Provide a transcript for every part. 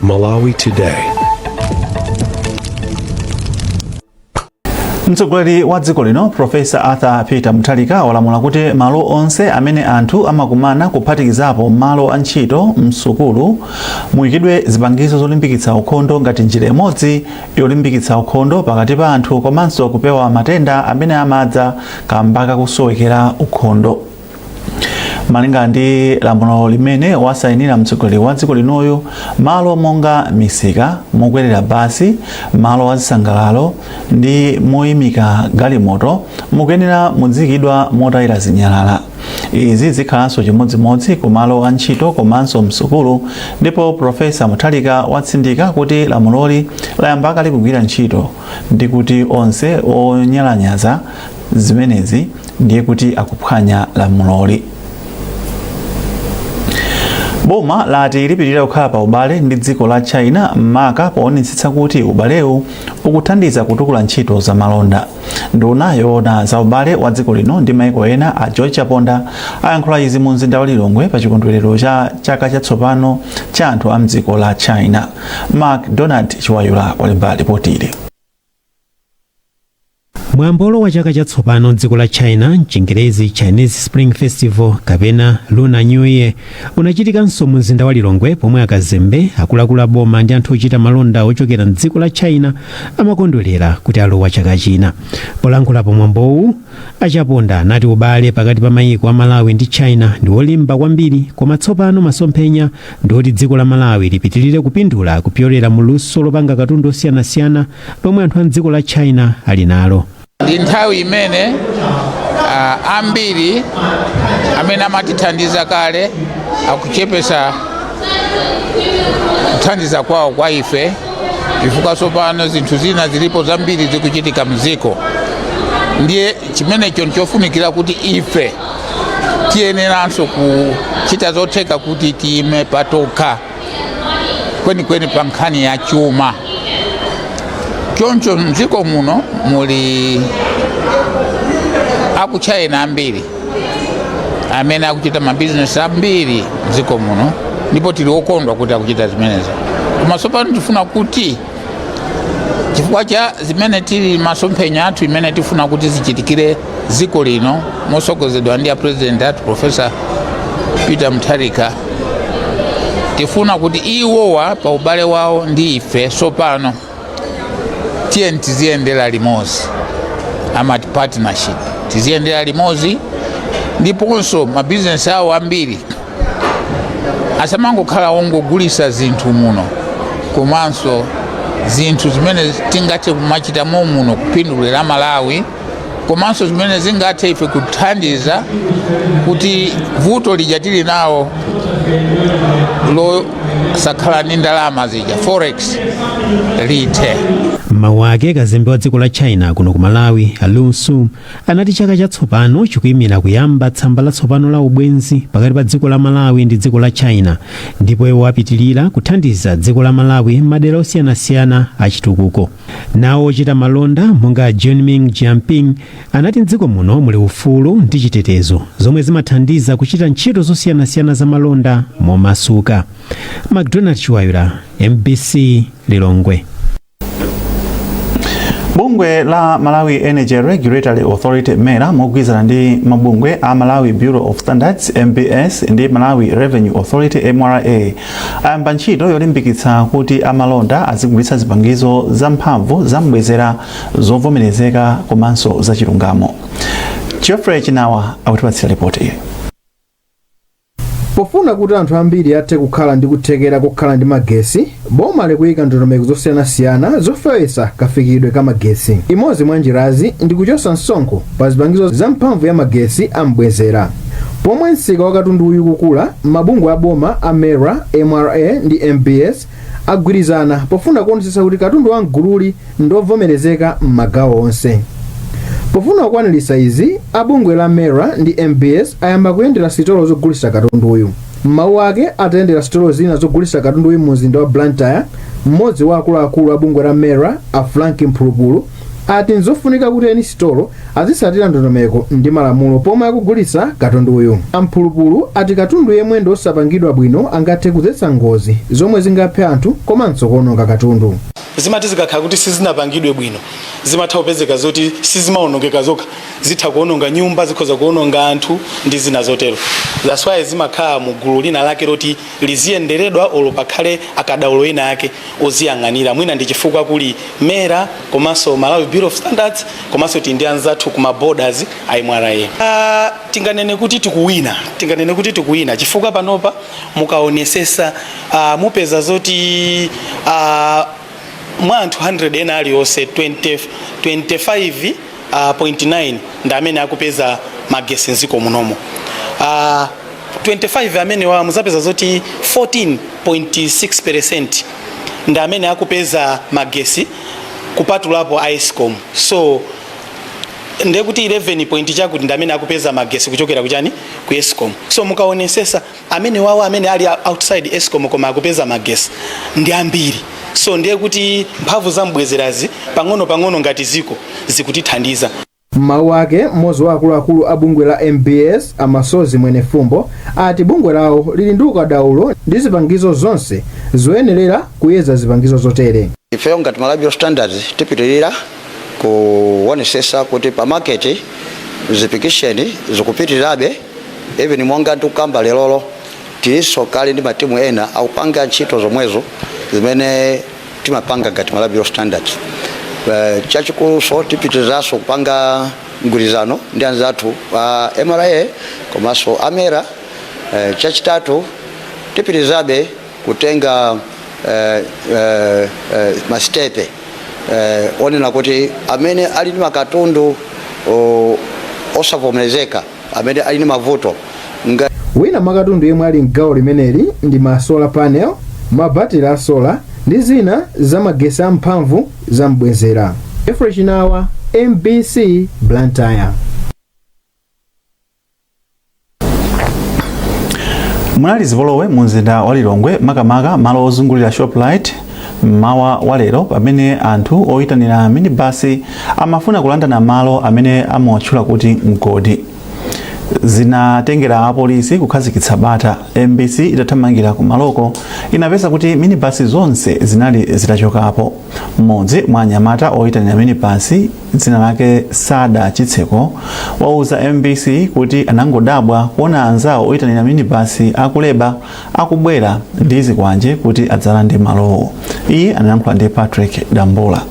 Malawi Today. Mtsogoleri wa dziko lino Profesa Arthur Peter Mutharika walamula kuti malo onse amene anthu amakumana, kuphatikizapo malo a ntchito, msukulu, muyikidwe zipangizo zolimbikitsa ukhondo ngati njira imodzi yolimbikitsa ukhondo pakati pa anthu komanso kupewa matenda amene amadza kamba kakusowekera ukhondo. Malinga ndi lamulo limene wasayinira mtsogoleri wa dziko linoyo, malo monga misika, mokwerera basi, malo azisangalalo ndi moyimika galimoto mukuyenera mudziyikidwa motayira zinyalala. Izi zikhalanso chimodzimodzi ku malo a ntchito komanso msukulu, ndipo Profesa Mutharika watsindika kuti lamuloli layamba kale kugwira ntchito ndi kuti onse onyalanyaza zimenezi ndiye kuti akuphwanya lamuloli. Boma lati lipitirira kukhala pa ubale ndi dziko la China, maka poonetsetsa kuti ubalewu ukuthandiza kutukula ntchito za malonda. Nduna yoona za ubale wa dziko lino ndi maiko ena a George Chaponda ayankhula izi mu mzinda wa Lilongwe pa chikondwerero cha chaka chatsopano cha anthu a mdziko la China. MacDonald Chiwayula walemba ripoti ili. Mwambo wa chaka chatsopano m'dziko la China, mchingerezi Chinese Spring Festival kapena Lunar New Year, unachitikanso mu mzinda wa Lilongwe, pomwe akazembe, akuluakulu a boma ndi anthu ochita malonda ochokera mdziko la China amakondwerera kuti alowa chaka china. Polankhula pa mwambowu, a Chaponda anati ubale pakati pa mayiko a Malawi ndi China ndi wolimba kwambiri, koma tsopano masomphenya ndi oti dziko la Malawi lipitirire kupindula kupyolera mu luso lopanga katundu osiyanasiyana lomwe anthu a mdziko la China ali nalo. Ndi nthawi imene ambiri amene amatithandiza kale akuchepesa kuthandiza kwawo kwa ife, chifukwa tsopano zinthu zina zilipo zambiri zikuchitika mdziko. Ndiye chimenecho nchofunikira kuti ife tiyeneranso kuchita zotheka kuti tiyime patokha kwenikweni pa nkhani ya chuma. Choncho mdziko muno muli aku China ambiri amene akuchita mabizinesi ambiri mdziko muno, ndipo tili okondwa kuti akuchita zimenezo. Koma tsopano tifuna kuti chifukwa cha zimene tili masomphenya athu imene tifuna kuti zichitikire dziko lino mosogozedwa ndi a president athu Professor Peter Mutharika, tifuna kuti iwowa pa ubale wawo ndi ife tsopano tiyeni tiziyendera limodzi, amati partnership, tiziyendera limodzi, ndiponso mabizinesi awo ambiri asamangokhala ongogulisa zinthu muno, komanso zinthu zimene tingathe kumachita muno kupindulira Malawi, komanso zimene zingathe ife kuthandiza kuti vuto lija tili nawo losakhala ndi ndalama zija, forex, lithe. M'mawu ake, kazembe wa dziko la China kuno ku Malawi a Lu Xun anati chaka chatsopano chikuyimira kuyamba tsamba latsopano la ubwenzi pakati pa dziko la Malawi ndi dziko la China, ndipo iwo apitilira kuthandiza dziko la Malawi m'madera osiyanasiyana achitukuko. Nawo ochita malonda monga Junming Jianping anati mdziko muno muli ufulu ndi chitetezo zomwe zimathandiza kuchita ntchito zosiyanasiyana za malonda momasuka. MacDonald Chiwayula, MBC, Lilongwe. Bungwe la Malawi Energy Regulatory Authority, MERA, mogwirizana ndi mabungwe a Malawi Bureau of Standards, MBS, ndi Malawi Revenue Authority, MRA, ayamba ntchito yolimbikitsa kuti amalonda azigulitsa zipangizo za mphamvu zambwezera zovomerezeka komanso zachilungamo. Geoffrey Chinawa akutipatsira ripoti iyi. Pofuna kuti anthu ambiri athe kukhala ndi kuthekera kokhala ndi magesi, boma likuyika ndondomeko zosiyanasiyana zofewetsa kafikidwe ka magesi. Imodzi mwa njirazi ndi kuchotsa msonkho pa zipangizo za mphamvu ya magesi ambwezera. Pomwe msika wa katunduyu ukukula, mabungwe a boma a MERA, MRA ndi MBS agwirizana pofuna kuonetsetsa kuti katundu wa mgululi ndiovomerezeka m'magawo onse. Pofuna kukwaniritsa izi, a bungwe la MERA ndi MBS ayamba kuyendera sitolo zogulitsa katunduyu. M'mawu ake atayendera sitolo zina zogulitsa katunduyu mu mzinda wa Blantyre, mmodzi wa akuluakulu a bungwe la MERA, a Frank Mphulupulu, Ati nzofunika kuti eni sitolo azisatira ndondomeko ndi malamulo pomwe akugulitsa katunduyu. Amphulupulu ati katundu yemwe ndi osapangidwa bwino angathe kudzetsa ngozi zomwe zingaphe anthu komanso kuononga katundu. Zimati zikakhala kuti sizinapangidwe bwino, zimatha kupezeka zoti sizimaonongeka zokha, zitha kuononga nyumba, zikhoza kuononga anthu ndi zina zotero. That's why zimakhala mu gulu lina lake loti liziyenderedwa, olo pakhale akadaulo ena ake oziyang'anira. Mwina ndi chifukwa kuli MERA komanso Malawi Bureau of Standards, komanso tili ndi anzathu kuma borders a MRA. Tinganene kuti tikuwina, tinganene kuti tikuwina chifukwa panopa mukaonesesa, mupeza zoti mwa anthu 100 ena aliyonse, 20, 25 .9 ndi amene akupeza magesi mdziko munomo. 25 amene wa muzapeza zoti 14.6% ndi amene akupeza magesi kupatulapo ESCOM. So ndekuti 11 point chakuti ndi amene akupeza magesi kuchokera kuchani, ku ESCOM. So mukaonesesa, amene wawo amene ali outside ESCOM koma akupeza magesi ndi ambiri. So ndiye kuti mphamvu za mbwezerazi pang'ono pang'ono ngati ziko zikutithandiza. M'mawu ake, mmodzi wa akuluakulu a bungwe la MBS, Amasozi Mwenefumbo, ati bungwe lawo lili ndi ukadaulo ndi zipangizo zonse zoyenerera kuyeza zipangizo zotere. Ifeyo ngati Malawi Bureau Standards tipitirira kuonesesa kuti pa market zipikisheni zikupitirirabe. Even monga tikukamba lerolo, tilinso kale ndi matimu ena akupanga ntchito zomwezo zimene timapanga ngati Malawi Bureau Standards. Chachikuluso tipitirizaso kupanga mgwirizano ndi anzathu a MRA komanso a MERA. Chachitatu, tipitirizabe kutenga masitepe onena kuti amene ali ndi makatundu osavomerezeka, amene ali ndi mavuto nga Wina mwa katundu yemwe ali mgawo limeneli ndi ma solar panel, mabatiri a solar ndi zina za magesi amphamvu za mbwezera. Jeffrey Chinawa, MBC, Blantyre. Munali zipolowe mu mzinda wa Lilongwe, makamaka malo ozungulira Shoprite, mmawa wa lero, pamene anthu oyitanira minibasi amafuna kulandana malo amene amawatchula kuti mgodi. Zinatengera apolisi kukhazikitsa bata. MBC itathamangira kumaloko inapeza kuti minibasi zonse zinali zitachokapo. Mmodzi mwa anyamata oyitanira minibasi, dzina lake Sada Chitseko, wauza MBC kuti anangodabwa kuona anzawo oyitanira minibasi akuleba akubwera ndi zikwanje kuti adzalande malowo. Iye anayankhula ndi Patrick Dambula.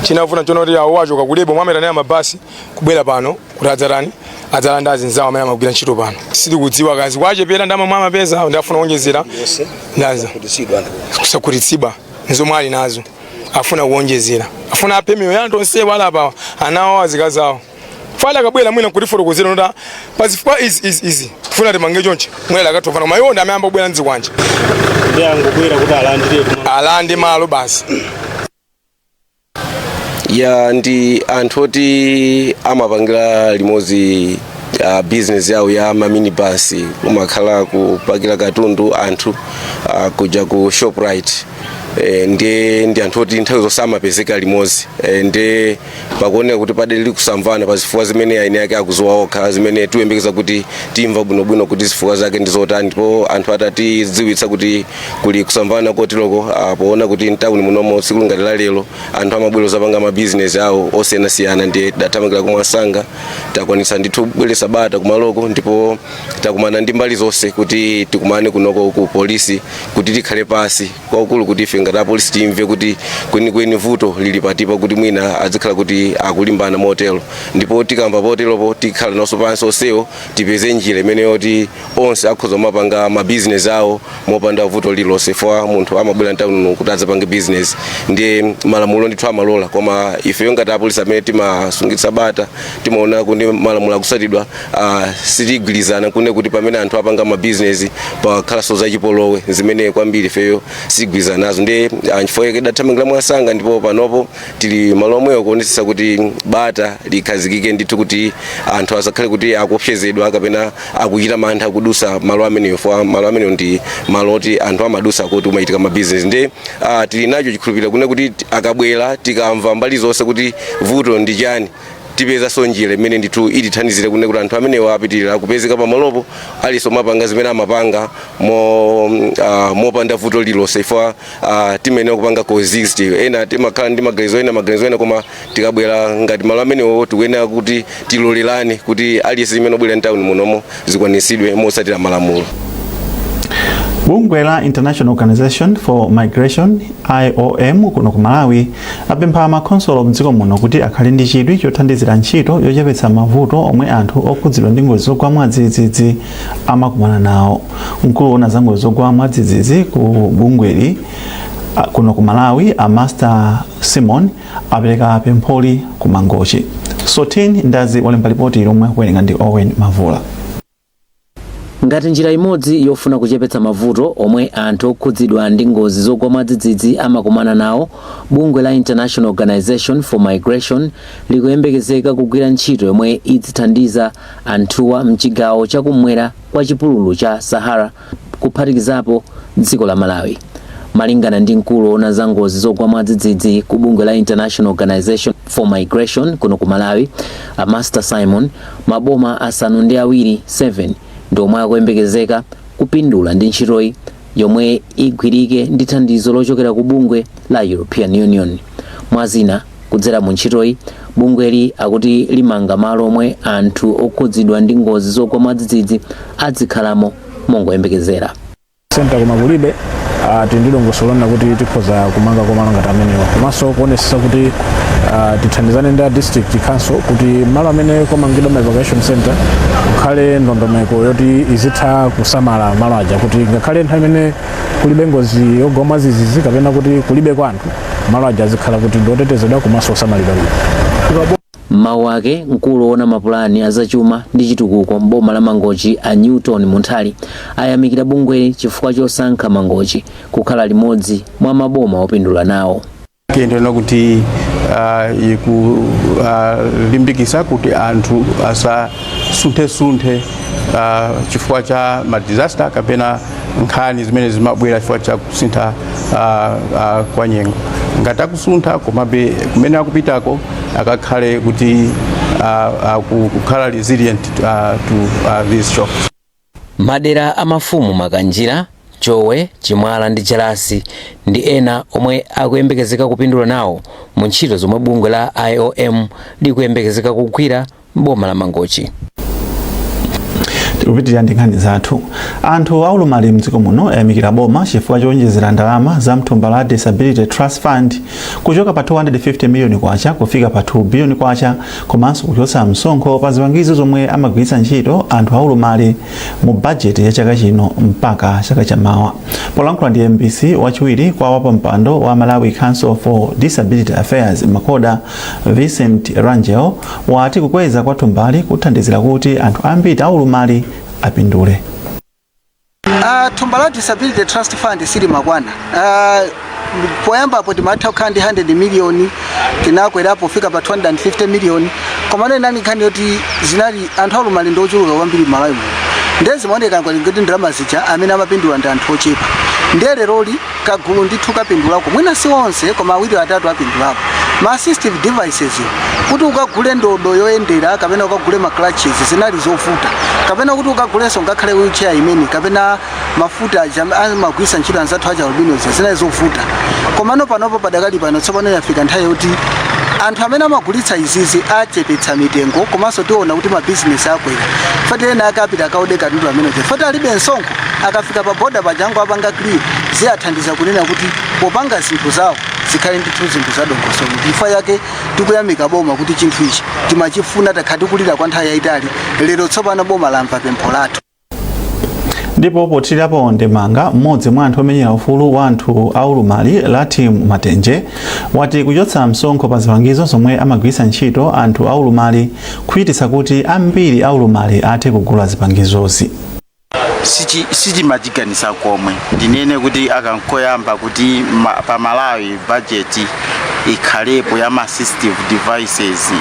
Chinavuta nchona kuti awo achoka kuleba mwamera mabasi kubwera pano kuti adzatani, adzalanda azinzawo amene amagwira ntchito pano. Sitikudziwa kazi kwachepera ndama mwa amapeza, ndafuna kuonjezera ndaza kusakhutitsidwa nzomwe ali nazo, afuna kuonjezera, afuna aphe miyoyo ya anthu onsewa alapa ana awo, azikazi awo. Fala akabwera mwina kutifotokozera nota pazifukwa izi izi izi funa timange chonchi, mwina akatofana, koma iwo ndi amene ayamba kubwera mzikwanje. Ndi angobwera kuti alandire alande malo basi. Ya, ndi anthu oti amapangira limodzi business yawo ya maminibus, kumakhala kupakira katundu anthu kuja ku Shoprite. Ndiye ndi anthu oti nthawi zonse amapezeka limodzi. Ndiye pakuoneka kuti padali kusamvana pa zifukwa zimene aini ake akuziwa okha, zimene tiyembekeza kuti timva bwinobwino kuti zifukwa zake ndi zotani. Ndipo anthu atatidziwitsa kuti kuli kusamvana koteroko, poona kuti mtawuni munomo tsiku ngati la lero anthu amabwera zapanga mabizinesi awo osiyanasiyana, ndiye tidathamangira kumwasanga, takwanitsa ndithu kubweretsa bata kumaloko, ndipo takumana ndi mbali zonse kuti tikumane kunoko ku polisi kuti tikhale pasi kwakulu, kuti ife ngati apolisi timve kuti kwenikweni vuto lili patipa, kuti mwina azikhala kuti akulimbana motero. Ndipo tikamva poteropo, tikhala nonso pansi onsewo, tipeze njira imene yoti onse akhoza kumapanga mabizinesi awo mopanda vuto lililonse. Fwa munthu amabwera mtawuni kuti adzapange business, ndiye malamulo ndithu amalola, koma ifeyo ngati apolisi amene timasungitsa bata timaona kuti malamulo akusatidwa. Sitigwirizana kune kuti pamene anthu apanga mabizinesi pakhalanso zachipolowe, zimene kwambiri ifeyo sitigwirizana nazo. Ndi nchifukwa chake tidathamangira mwasanga, ndipo panopo tili malo omwewo kuonetsetsa kuti bata likhazikike ndithu, kuti anthu asakhale kuti akuopsezedwa kapena akuchita mantha kudusa malo amenewo, fwa malo amenewo ndi malo oti anthu amadusa kuti umachitika mabizinesi. Ndi tili nacho chikhulupiriro kune kuti akabwera, tikamva mbali zonse kuti vuto ndi chani, tipezanso njira imene ndithu itithandizire kune kuti anthu amenewo apitirira kupezeka pamalopo, aliso mapanga zimene amapanga mopanda vuto lililonse. Ifwa timayenera kupanga coexist. Ena timakhala ndi maganizo ena, maganizo ena, koma tikabwera ngati malo amenewo, tikuyenera kuti tilolerane kuti aliyense imene obwera mtawuni munomo zikwanisidwe motsatira malamulo. Bungwe la International Organization for Migration, IOM, kuno ku Malawi apempha makhonsolo mdziko muno kuti akhale ndi chidwi chothandizira ntchito yochepetsa mavuto omwe anthu okhudzidwa ndi ngozi zogwa mwadzidzidzi amakumana nawo. Mkulu woona za ngozi zogwa mwadzidzidzi ku bungweli kuno ku Malawi, a Master Simon, apereka pempholi ku Mangochi. Sotin Ndazi walemba ripoti lomwe akuwerenga ndi Owen Mavula. Ngati njira imodzi yofuna kuchepetsa mavuto omwe anthu okhudzidwa ndi ngozi zogwa mwadzidzidzi amakumana nawo, bungwe la International Organization for Migration likuyembekezeka kugwira ntchito yomwe idzithandiza anthuwa mchigawo chakumwera kwa chipululu cha Sahara, kuphatikizapo dziko la Malawi. Malingana ndi mkulu woona za ngozi zogwa mwadzidzidzi ku bungwe la International Organization for Migration kuno ku Malawi, a Master Simon, maboma 7 7 ndi omwe akuyembekezeka kupindula ndi ntchitoyi yomwe igwirike ndi thandizo lochokera ku bungwe la European Union. Mwazina, kudzera mu ntchitoyi, bungweli akuti limanga malo omwe anthu okhudzidwa ndi ngozi zogwa mwadzidzidzi adzikhalamo mongoyembekezera. Center koma kulibe. Tili ndi dongosolo lonena kuti tikhoza kumanga komalo ngati amenewa, komanso kuonesesa kuti tithandizane ndi a district council kuti malo amene kwamangidwa ma evacuation center kukhale ndondomeko yoti izitha kusamala malo aja, kuti ngakhale nthawi imene kulibe ngozi yogwa mwadzidzidzi kapena kuti kulibe kwa anthu, malo aja azikhala kuti ndiotetezedwa komanso osamalidwa bwino. M'mawu ake, mkulu woona mapulani azachuma ndi chitukuko m'boma la Mangochi, a Newton Munthali, ayamikira bungweli chifukwa chosankha Mangochi kukhala limodzi mwa maboma opindula nawo. Tiyendera kuti ikulimbikisa kuti anthu asasunthesunthe chifukwa cha ma disaster kapena nkhani zimene zimabwera chifukwa cha kusintha kwa nyengo. Ngati akusuntha, komabe kumene akupitako akakhale kuti kukhala resilient to these shocks. Madera a mafumu Makanjira, Chowe, Chimwala ndi Jalasi ndi ena omwe akuyembekezeka kupindula nawo mu ntchito zomwe bungwe la IOM likuyembekezeka kugwira m'boma la Mangochi. Tikupitirira ndi nkhani zathu. Anthu aulumali mdziko muno ayamikira boma chifukwa chowonjezera ndalama za mthumba la Disability Trust Fund kuchoka pa 250 miliyoni kwacha kufika pa 2 biliyoni kwacha, komanso kuchotsa msonkho pa zipangizo zomwe amagwiritsa ntchito anthu aulumali mu bajeti ya chaka chino mpaka chaka chamawa. Polankhula ndi MBC, wachiwiri kwa wapampando wa Malawi Council for Disability Affairs, MACODA, Vincent Rangel, wati kukweza kwa thumbali kuthandizira kuti anthu ambiri aulumali apindule. Thumba la Disability Trust Fund silimakwana. Poyambapo timatha kukhala ndi 100 miliyoni, tinakwerapo kufika pa 250 miliyoni, komano inali nkhani yoti zinali anthu aulumali ndi ochuluka kwambiri m'Malawi muno, ndiye zimaoneka ngati kuti ndalama zija amene amapindula ndi anthu ochepa. Ndiye leroli kagulu ndithu kapindulako, mwina si onse, koma awiri atatu apindulako. Ma assistive devices, kuti ukagule ndodo yoyendera kapena ukagule ma crutches zinali zovuta, kapena kuti ukagulenso ngakhale wheelchair imene kapena mafuta aja amagwiritsa ntchito anzathu aja albinos, zinali zovuta. Komano panopo, padakali pano, tsopano yafika nthawi yoti anthu amene amagulitsa izizi achepetsa mitengo, komanso tiona kuti mabizinesi akwera. Fati ena akapita akaode katundu amene fati alibe msonkho, akafika pa boda pajango apanga clear, ziyathandiza kunena kuti popanga zinthu zawo zikhale ndithu zinthu zadongosolo. Chifukwa yake tikuyamika boma kuti chinthu ichi timachifuna, takhala tikulira kwa nthawi yayitali, lero tsopano boma lamva pempho lathu. Ndipo pothirirapo ndemanga, mmodzi mwa anthu omenyera ufulu wa anthu aulumali, Latim Matenje, wati kuchotsa msonkho pa zipangizo zomwe amagwiritsa ntchito anthu aulumali kuchititsa kuti ambiri aulumali athe kugula zipangizozi. Sichimachiganisa komwe. Ndinene kuti akankoyamba kuti pa Malawi budget ikhalepo ya ma assistive devices,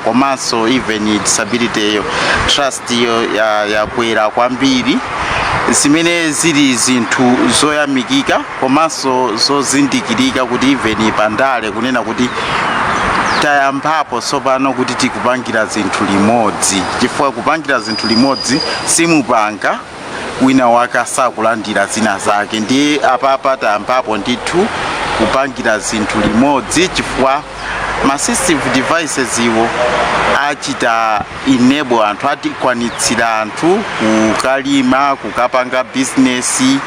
komanso even disability yo trust yo yakwera kwambiri, zimene zili zinthu zoyamikika komanso zozindikirika kuti even pandale kunena kuti tayambapo tsopano kuti tikupangira zinthu limodzi, chifukwa kupangira zinthu limodzi simupanga wina wake asakulandira zina zake. Ndiye apapa tayambapo ndithu kupangira zinthu limodzi, chifukwa ma assistive devices iwo achita enable anthu, atikwanitsira anthu kukalima, kukapanga bizinesi,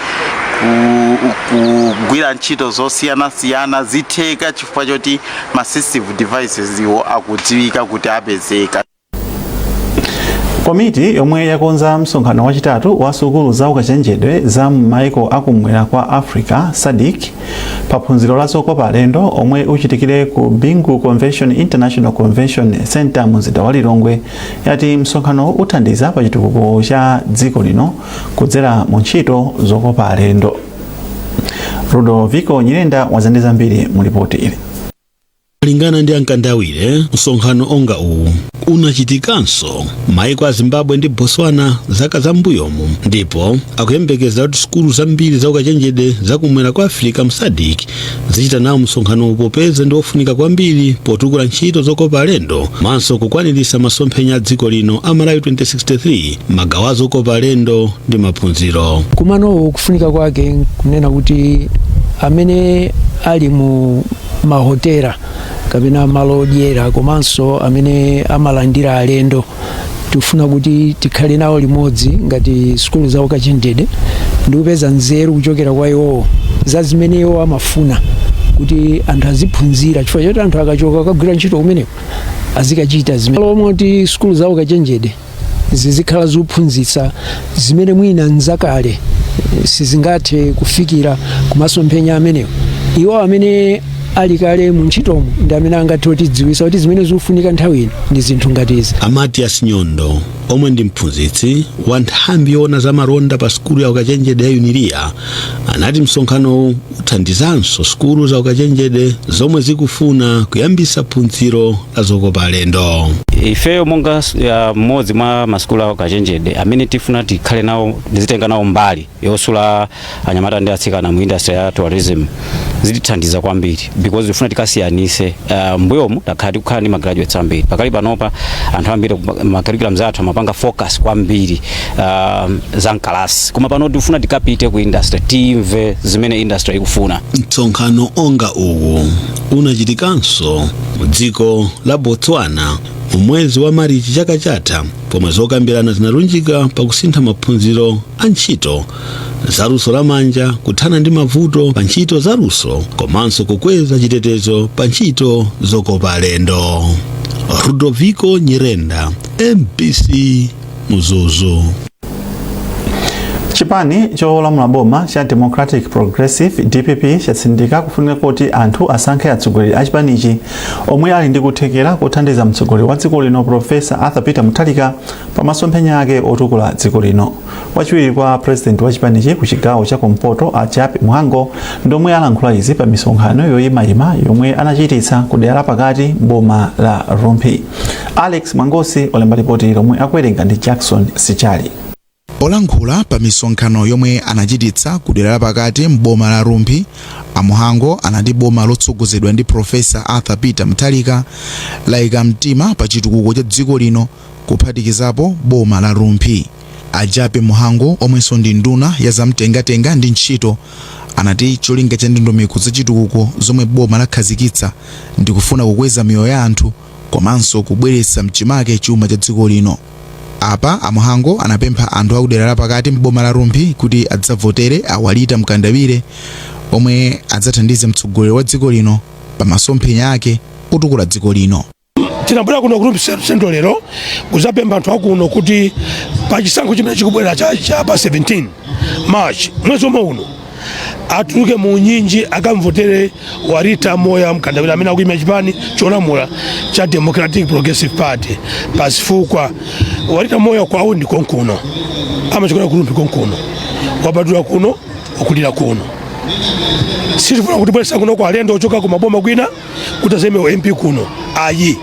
kugwira ntchito zosiyanasiyana zitheka chifukwa choti ma assistive devices iwo akudziwika kuti apezeka. Komiti yomwe yakonza msonkhano wachitatu wa sukulu za ukachenjedwe za m'maiko akumwera kwa Africa, SADC, pa phunziro la zokopa alendo omwe uchitikire ku Bingu Convention International Convention Center mu mzinda wa Lilongwe, yati msonkhano uthandiza pa chitukuko cha dziko lino kudzera mu ntchito zokopa alendo. Ludovico Nyirenda wazandi zambiri mu ripoti ili. Malingana ndi ankandawire, msonkhano onga uwu unachitikanso maiko a Zimbabwe ndi Botswana zaka zambuyomu, ndipo akuyembekeza kuti sukulu zambiri za ukachenjede zakumwera kwa Africa mu SADC zichita nawo msonkhanowu, popeza ndi ofunika kwambiri potukula ntchito zokopa alendo komanso kukwaniritsa masomphenya a dziko lino a Malawi 2063, magawo zokopa alendo ndi maphunziro. Kumanowo kufunika kwake kunena kuti amene ali mu mahotela kapena malo odyera komanso amene amalandira alendo, tifuna kuti tikhale nawo limodzi ngati sukulu za ukachenjede ndi kupeza nzeru kuchokera kwa iwowo za zimene iwo amafuna kuti anthu aziphunzira, chifukwa choti anthu akachoka akagwira ntchito kumeneko azikachita zimene lomwe kuti sukulu za ukachenjede zizikhala zophunzitsa zimene mwina nzakale sizingathe kufikira kumasomphenya amenewo. Iwo amene ali kale mu ntchitomo ndi amene angathe kutidziwitsa kuti zimene zikufunika nthawi ino ndi zinthu ngati izi. Amatias Nyondo, omwe ndi mphunzitsi wa nthambi yoona za malonda pa sukulu ya ukachenjede ya Uniria, anati msonkhanowu uthandizanso sukulu za ukachenjede zomwe zikufuna kuyambisa phunziro la zokopa alendo. Ifeyo monga mmodzi mwa masukulu a ukachenjede amene tifuna tikhale nawo, tizitenga nawo mbali yosula anyamata ndi atsikana mu industry ya tourism, zitithandiza kwambiri because tifuna tikasiyanise. Mbuyomu takhala tikukhala ndi ma graduates ambiri. Pakali panopa anthu ambiri ma curriculums athu amapanga focus kwambiri za mkalasi, koma pano tifuna tikapite ku industry, timve zimene industry ikufuna. Msonkhano onga uwu unachitikanso mu dziko la Botswana mu mwezi wa Marichi chaka chatha, pomwe zokambirana zinalunjika pakusintha maphunziro a ntchito zaluso lamanja, kuthana ndi mavuto pa ntchito zaluso komanso kukweza chitetezo pa ntchito zokopa alendo. Ludovico Nyirenda, MBC, Mzuzu. Chipani cholamula boma cha Democratic Progressive, DPP, chatsindika kufunika kuti anthu asankhe atsogoleri a chipanichi omwe ali ndi kuthekera kothandiza mtsogoleri wa dziko lino, Profesa Arthur Peter Mutharika, pa masomphenya ake otukula dziko lino. Wachiwiri kwa president wa chipanichi ku chigawo cha kumpoto, a Jappie Mhango, ndomwe alankhula izi pa misonkhano yoyimayima yomwe anachititsa ku dera lapakati boma la Rumphi. Alex Mwangosi olemba ripoti lomwe akuwerenga ndi Jackson Sichali. Polankhula pa misonkhano yomwe anachititsa ku dera lapakati m'boma la Rumphi, aMhango anati boma lotsogozedwa ndi Profesa Arthur Peter Mutharika layika mtima pa chitukuko cha dziko lino, kuphatikizapo boma la Rumphi. A Jappie Mhango, omwenso ndi nduna ya zamtengatenga ndi ntchito, anati cholinga cha ndondomeko za chitukuko zomwe boma lakhazikitsa ndi kufuna kukweza miyoyo ya anthu komanso kubweretsa mchimake chuma cha dziko lino. Apa aMhango anapempha anthu akudera lapakati m'boma la Rumphi kuti adzavotere a Walita Mkandawire, omwe adzathandize mtsogoleri wa dziko lino pa masomphenya ake otukula dziko lino. Tinabwera kuno ku Rumphi Central lero kudzapempha anthu akuno kuti pa chisankho chimene chikubwera cha pa 17 March, mwezi omwe uno. Atuluke mu unyinji akamvotere Warita Moya Mkandawire amene akuyima chipani cholamula cha Democratic Progressive Party, pazifukwa Warita Moya kwawo ndi konkuno, amachokera ku Rumphi konkuno, wabadwira kuno, wakulira kuno. Sitifuna kutibweresa kuno kwa alendo ochoka ku maboma kwina kuti azaime MP kuno, ayi.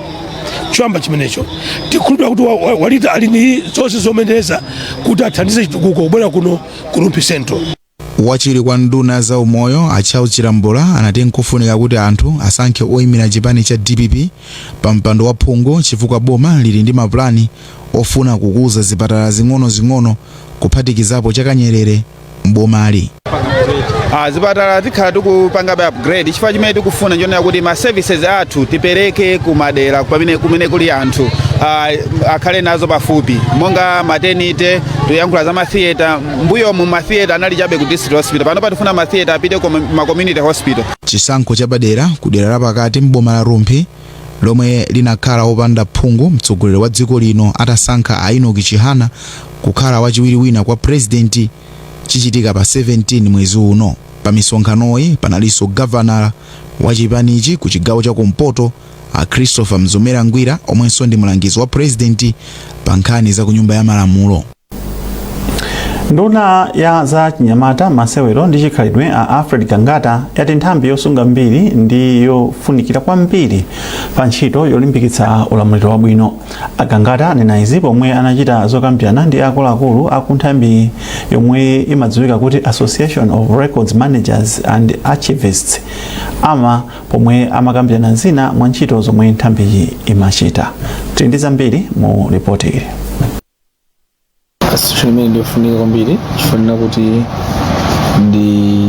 Choyamba chimenecho, tikhulupira kuti Warita ali ndi zonse zomeneza kuti athandize chitukuko kubwera kuno ku Rumphi Central. Wachiwiri kwa nduna za umoyo a Charles Chilambula anati nkofunika kuti anthu asankhe oyimira chipani cha DPP pa mpando wa phungu chifukwa boma lili ndi mapulani ofuna kukuza zipatala zing'ono-zing'ono, kuphatikizapo cha Kanyerere mbomali. Zipatala tikhala tikupangabe upgrade chifukwa chimene tikufuna nchonena kuti ma services athu tipereke kumadera pamene kumene kuli anthu, akhale nazo pafupi, monga maternity. Tikuyankhula za ma theatre. Mbuyomu ma theatre anali chabe ku district hospital. Pano patifuna ma theatre apite ku ma community hospital. Chisankho chapadera ku dera lapakati mboma la Rumphi, lomwe linakhala wopanda phungu mtsogoleri wa dziko lino atasankha a Enoch Chihana kukhala wachiwiri wina kwa purezidenti, chichitika pa 17 mwezi uno. Pa misonkhanoyi panalinso gavanala wa chipanichi ku chigawo cha kumpoto a Christopher Mzomera Ngwira, omwenso ndi mlangizi wa purezidenti pa nkhani za ku Nyumba ya Malamulo. Nduna ya za chinyamata, masewero ndi chikhalidwe a Alfred Gangata yati nthambi yosunga mbiri ndi yofunikira kwambiri pa ntchito yolimbikitsa ulamuliro wabwino. Agangata anena izi pomwe anachita zokambirana ndi akuluakulu aku nthambi yomwe imadziwika kuti Association of Records Managers and Archivists, AMA, pomwe amakambirana zina mwa ntchito zomwe nthambiyi imachita. Tili ndi zambiri mu ripoti ili. Association imene ndiyofunika kwambiri chifukwa kuti ndi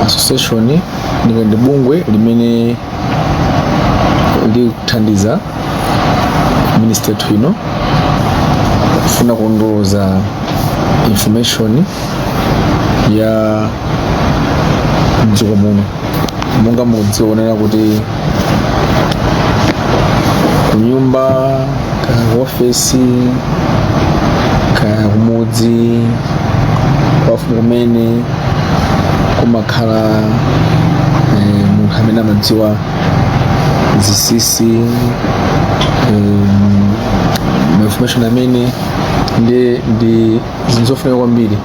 association, ndi bungwe limene likuthandiza ministry yathu ino kufuna kulondoloza information ya mdziko muno. Monga mukudziwa kuti kunyumba, kaya ku ofesi, kaya kumudzi kwafumu kumene kumakhala munthu amene amadziwa zinsinsi, ma information amene ndi zinthu zofunika kwambiri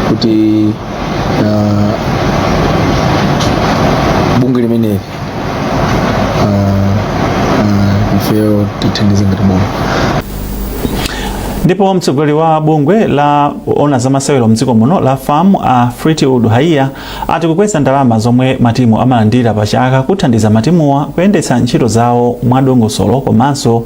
kuti bungwe limeneli ifeyo tithandize ngati boma. Ndipo mtsogoleri wa bungwe la ona zamasewero mdziko muno la FAM a Fleetwood Haiya ati kukweza ndalama zomwe matimu amalandira pa chaka kuthandiza matimuwa kuyendetsa ntchito zawo mwadongosolo komanso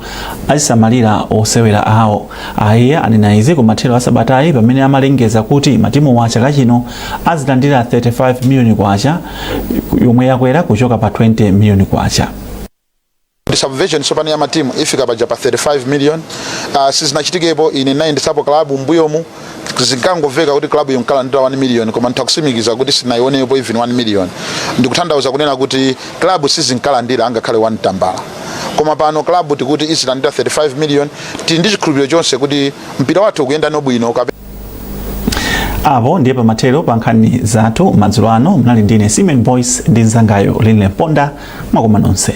azisamalira osewera awo. Haiya anena izi kumathero a sabatayi pamene amalengeza kuti matimuwa chaka chino azilandira 35 miliyoni kwacha, yomwe yakwera kuchoka pa 20 miliyoni kwacha. Subvention tsopano ya matimu ifika paja pa 35 million. Sizinachitikepo. Ine nayendesapo club mbuyomu, zinkangomveka kuti club yonkalandira 1 million, koma nditha kuti sinaionepo even 1 million. Ndikutanthauza kunena kuti club sizinkalandira angakhale 1 tambala, koma pano club tikuti izilandira 35 million. Tili ndi chikhulupiriro chonse kuti mpira wathu ukuyenda nobwino. Apo ndiye pamathero pa nkhani zathu madzulo ano. Mnali ndine Simon Boyce ndi mzangayo Linle Mponda. Mwakoma nonse.